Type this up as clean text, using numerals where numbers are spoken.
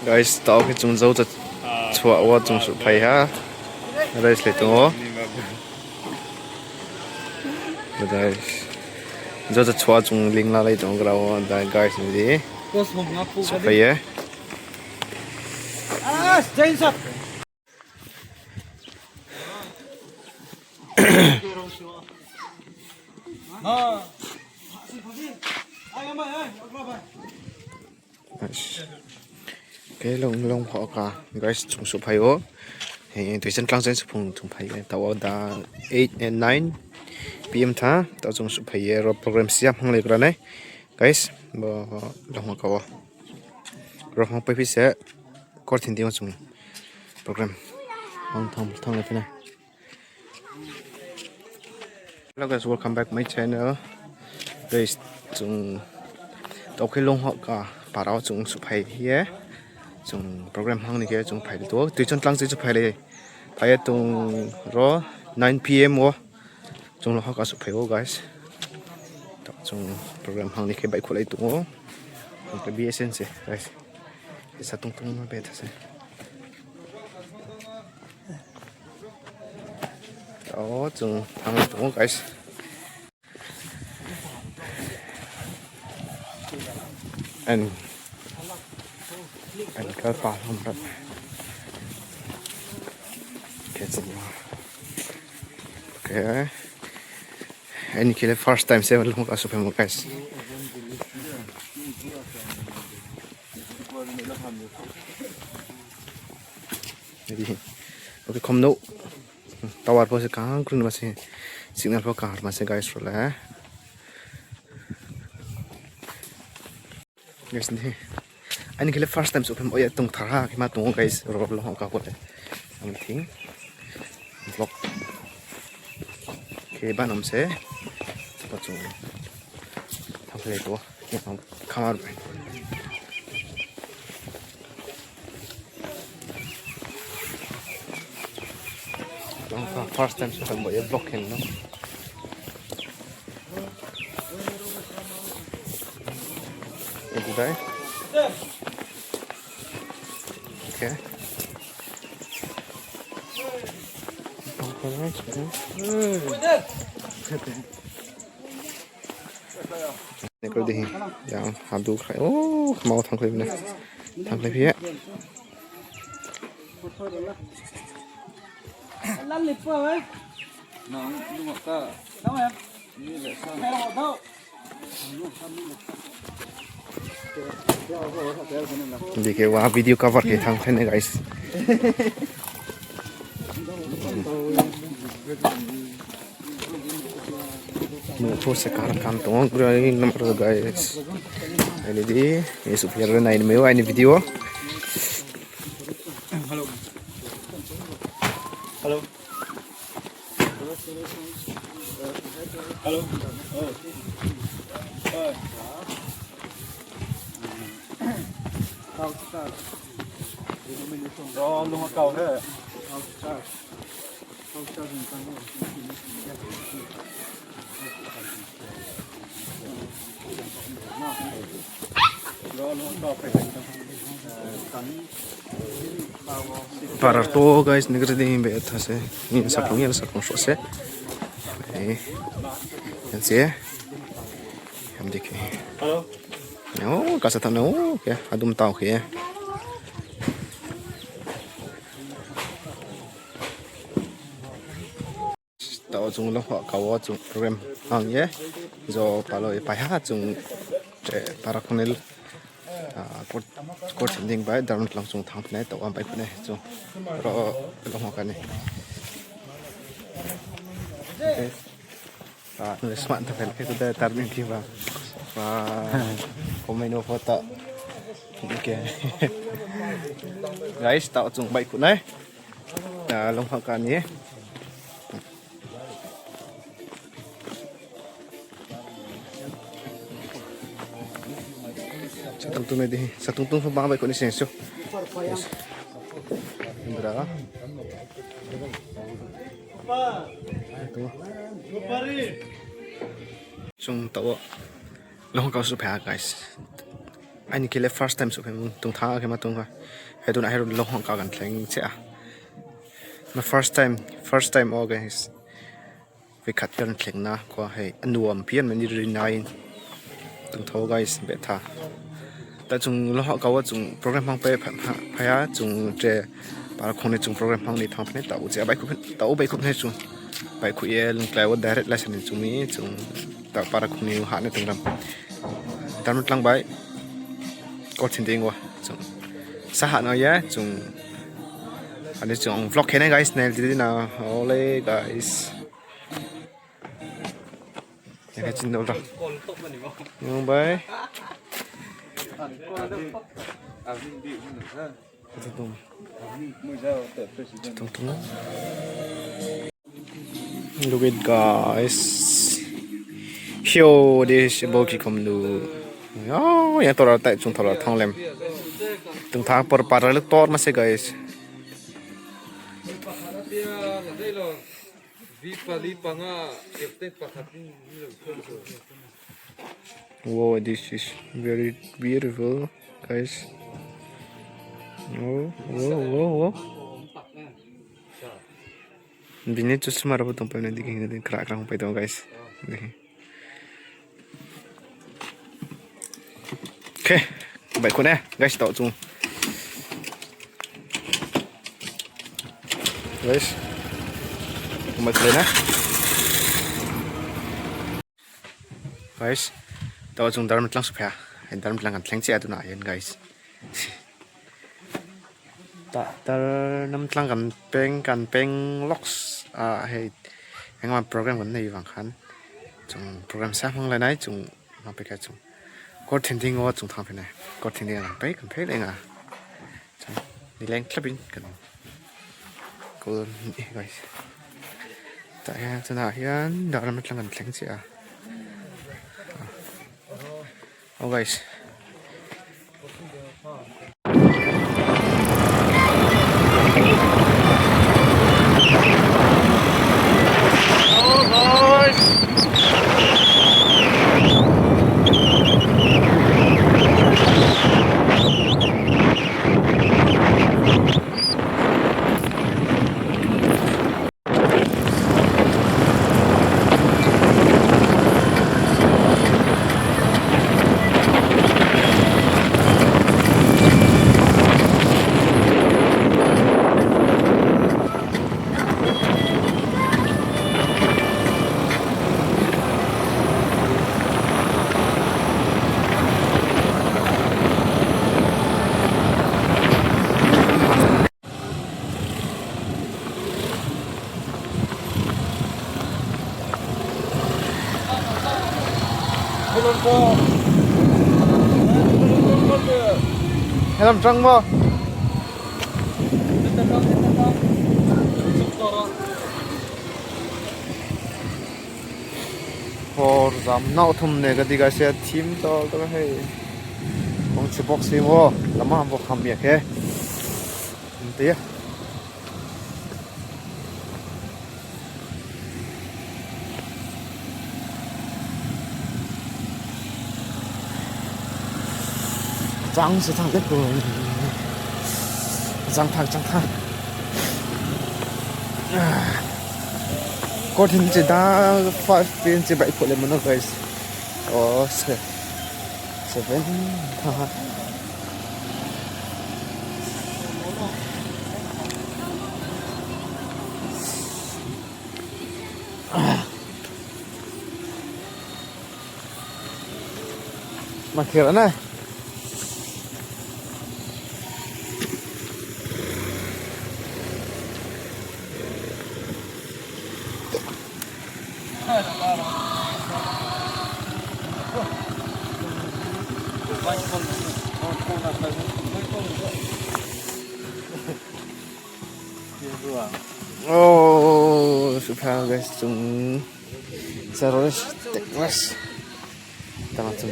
Guys tao khi chung zo cha chhuah wa chung su phai ha rice le tongo guys zo cha chhuah chung ling la lai tong gra wa da guys ni di su phai ye. Ke long long ho ka guys chung su phai o he tuisan tlang chen su phung chung phai tao da 8 and 9 pm tha ta chung su phai ro program siam hang le gra ne guys bo long ho ka o ro hong pai phi se kor thin ding chung program hong thong thong le phina. Hello guys, welcome back my channel. Guys, chung tokhi long ho ka parao chung su phai hi chung program hang ni ke chung phai to tui chon tlang chu phai le phai tung ro 9 pm wo chung lo ho ka su phai wo guys. Tok chung program hang ni ke bai khulai tung wo. Ke BSN se guys. Sa tung tung ma be tha se. Đó, chung thang tung guys. And and kal pa hlawm rat. Okay, chung. Okay. Anh khi first time se long ka su guys. Okay khom no tower pawh kang krun ma se signal pawh kar ma se guys ro le guys ni ani khile first time chu phem oya tung thar ha khima tung guys ro lo ka ko le am thing vlog ke ban om se pa chu thang le to khamar bai. First time sa mo vlog hin no. Itu dai. Okay. Ko di yang hadu khai oh mau thang khoi ne thang khoi phi. देखिए वहाँ video cover के thang khoi ne guys. Motor sekarang kantong nomor guys. Ini di ini supir na ini mau ini video. Hello. Hello. Hello. Parar to guys negeri di be thase ni sapung ya sapung so se eh se हम देखे Hello. Oh kasa thana oh ke adum tau ke tao chung lo ka wa chung program hang ye zo palo e pai ha chung che parakhonel court court ding bai darun tlang chung thang ne to am bai khune chung ro lo ho ka ni smart ta fel ke da tar min ki ba ba komen no photo okay guys tao chung bai khune long ho ka ni. Sa tungtong na di sa tungtong pa bang ko ni senso. Indra. Ito. Chung tao long ka su pa guys. Ani khi le first time su phei tung tha khi ma tung kha he tunah hian lo hawng ka kan thleng chiah a ma first time first time aw guys vekhat kan thleng na khua hei a nuam phian mai ni rin aiin tung tho guys beh tha tah chung lo hawng ko a chung program hmang pe phei a chung che par khong ni chung program hmang ni thang phei ta u che bai khu ta u bai khu phei chung bai khu ye lungtlai wa direct license ni chung mi chung ta para khong ni ha ni tung ram tam tlang bai ko thin ding wa chung sa ha no ye chung ani chung vlog khe guys nel ti na ole guys ya chin do ra nhưng bai tung tung Look at guys. Hyo this boki kom lu. Oh, yang tora tai chung tora thong lem. Tung thang por par le tor ma se guys. Wow, this is very beautiful, guys. Oh, wow, wow, wow. Bini chusma rok bo tongpai dikhi krak krak ungpai tongo guys. Okay, bai khune guys to chung. Guys, bai khune na. Guys, to chung darm tlang su phya. Darm tlang kan thleng che atuna hian guys. Tah tar nam tlang kan peng kan peng lawks a hei engemaw program kan nei vang khan chung program sang hmang lai nai chung hma pek chung kawr then ding aw chung thang phei kawr then ding ah kan phei reng a chuan nileng thlap in kan kawl a ni guys tah hian chutah hian dah ram atang kan thleng chiah a aw guys. Helam tang maw? Hor zam nau thum ne ka diga sia thim to to hei kong chi bawk si maw lama bawk ham ya khe tia chang se thang te ko chang thak chang thak ko thin chi da 5 pin chi bai phu le mon guys oh 7 tha Mà thiệt này. Oh, super guys, chung Saros Tekras. Tama chung.